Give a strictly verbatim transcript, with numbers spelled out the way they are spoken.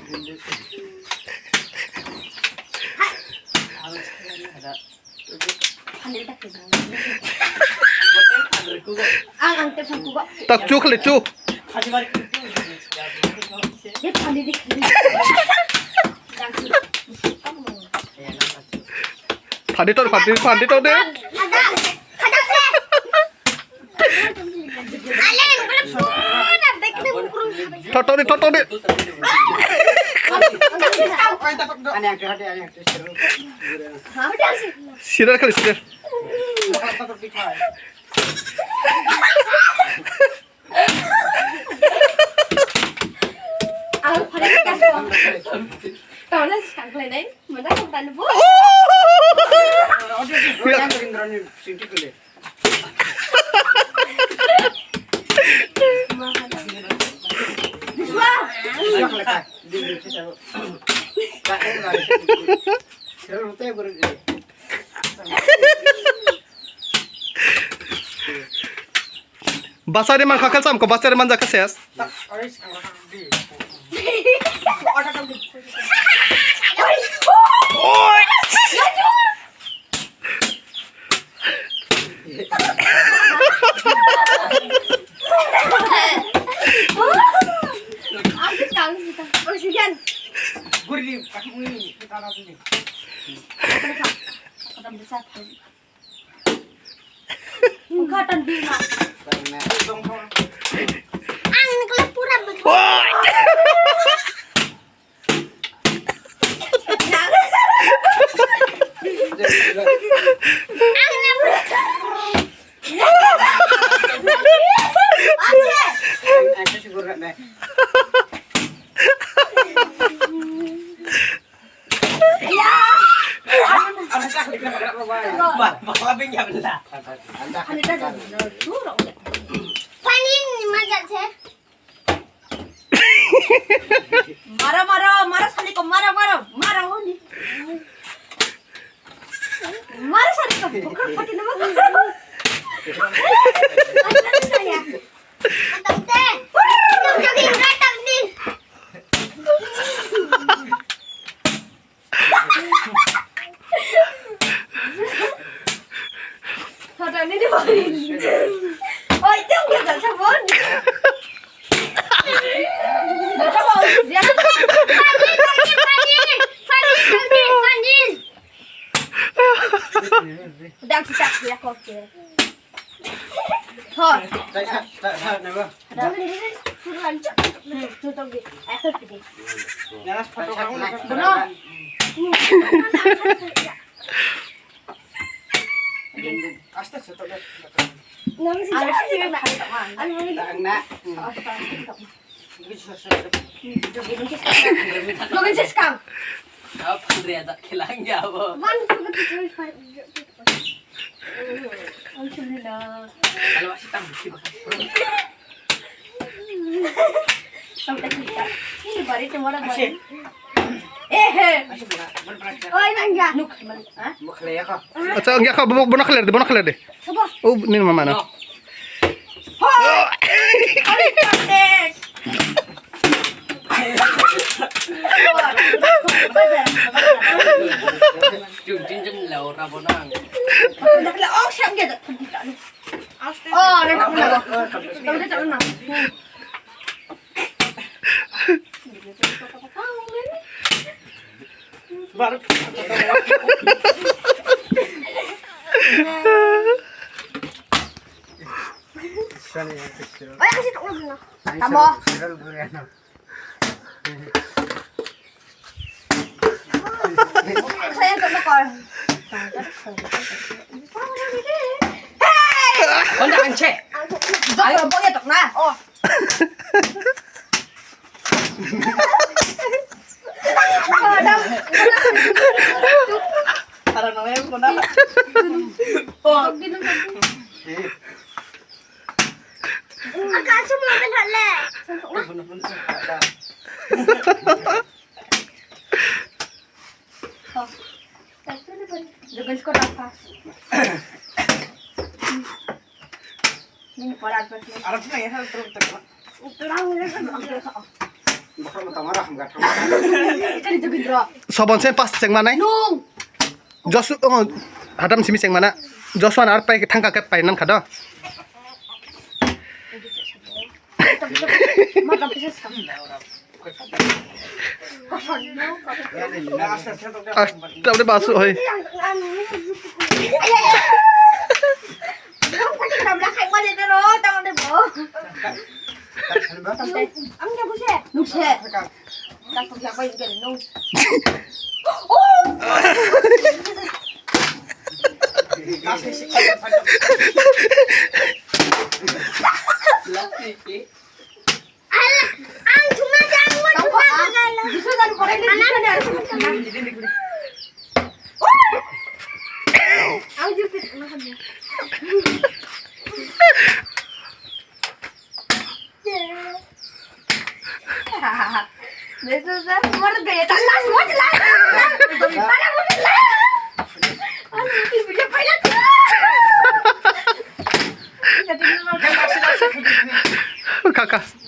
Ang, ang tephang kugo. Tak chu khle chu. Ye, phani di, phani di. Phani tor, phani, phani tor de. Ada, ada, ada. Thotoni, thotoni. Sirar khali sirar. Ang phari ka ko. Tawle skang khlai nai. Mada ko tani bo. Basari man kha khal sam ko basari man ja kha ses. Guri di, kaki mui, kita ada tu ni. Kata besar. Kata bima. Ang ini kalau pura betul. Pani ni maja se. Maro, maro, maro, sani ko maro, maro, maro, ni. Maro, sani ko bukur pati nama. Atam te. Atam te, atam te. Hada ni di bari. Oi, tengok ya, sabun. Sabun, ya. Pani, pani, pani, pani, pani, pani. Dak, dak, ya, kok, ya. Thor. Bono. Logan seskang. Apa dia tak kelang ya, Bo? One, two, three, four. Alhamdulillah. Kalau masih tambah sih, Bang. Sampai kita. Ini bari cuma ada bari. Eh, eh. Oi, mangga. Nuk, ha? Acha, ang yakha, bono khaler de, bono khaler de. Sabo. O, nini mama no. Hoi. Oi, kate. Jun, jun, jun, lau, rabo nang. Oh, sang dia tak. Oh, ada tak mana? Ada tak mana? Tamo. Saya tak bakal. Hey! Honda anche. Jok lo boya tok na. Oh. Para no me pona. Oh. Aka, asa mo ben hale. Jogan ko dapat. Ini koran pas. Arab sih nanya hal terus terus. Terang udah kan. Sobon se pas chengmanai. Josu, oh, hatam simi chengmana. Joshua na ar pai thangka ke pai nan kha do. Asta, basu hoi. Ang thuma jang mo thuma jang. Ang jupi. This is the what the last what last. Para what last. Ang jupi video pa yan. Kaka.